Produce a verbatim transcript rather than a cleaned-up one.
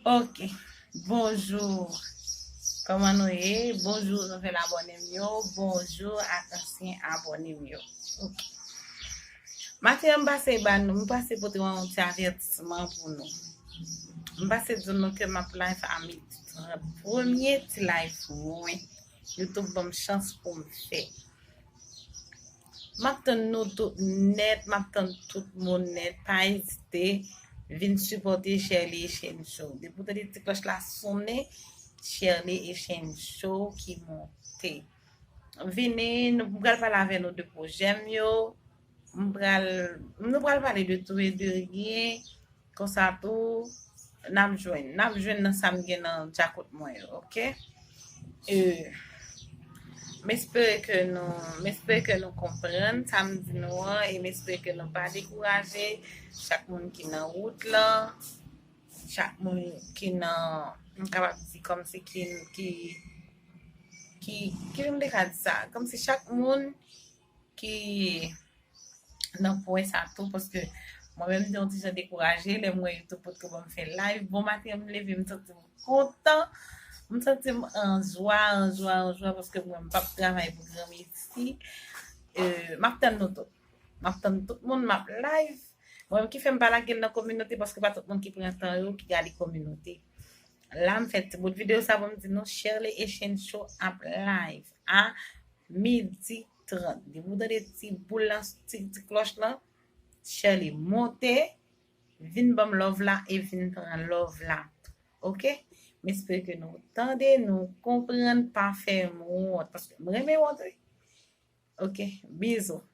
Ok. Bonjou. Kòman nou ye? Bonjou nouvèl abòne m yo. Bonjou ak ansyen abòne m yo. Ok. Maten an, m pase ba nou, m pase pote yon ti avètisman pou nou. M pase di nou ke m ap live a midi trant. Premye ti live mwen. YouTube ban m chans pou m fè. M ap tann nou tout nèt, m ap tann tout moun nèt. Pa ezite, vin sipòte Sherly Echene Show. Depi w tande ti klòch la sonnen, Sherly Echene Show ki monte. Vini, nou, m pral pale avè nou de pwojè m yo. M pral, nou pral pale de tou e de ryen. Konsa tou, n ap jwenn. N ap jwenn nan sa m gen nan djakout mwen yo, ok? E, m espere ke nou, m espere ke nou konprann sa m di nou an, e m espere ke nou pa dekouraje. Chak moun ki nan wout lan, chak moun ki nan, m kapab di kòmsi ki, ki, ki, ki jan m te ka di sa? Kòmsi chak moun ki nan pwen sa tou, paske mwen menm m te yon ti jan dekouraje lè m wè YouTube potko ban m fè live. Bon maten an m leve, m santi m kontan, m santi m an jwa, an jwa, an jwa, paske mwen m p ap travay pou granmesi. E, m ap tann nou tout. M ap tann tout moun, m ap live. Mwen menm ki fè m pa lage l nan kominote, paske pa tout moun ki pran tan yo ki gade kominote. La, m fè ti bout videyo sa pou m di nou, Sherly Echene Show ap live a midi trant. Depi w tande ti boul lan, ti, ti klòch lan, Sherly monte, vin ban m love la e vin pran love la. Ok? M espere ke nou tande, nou konprann, pa fè m wont, paske m renmen wont, wi. Ok, bizou.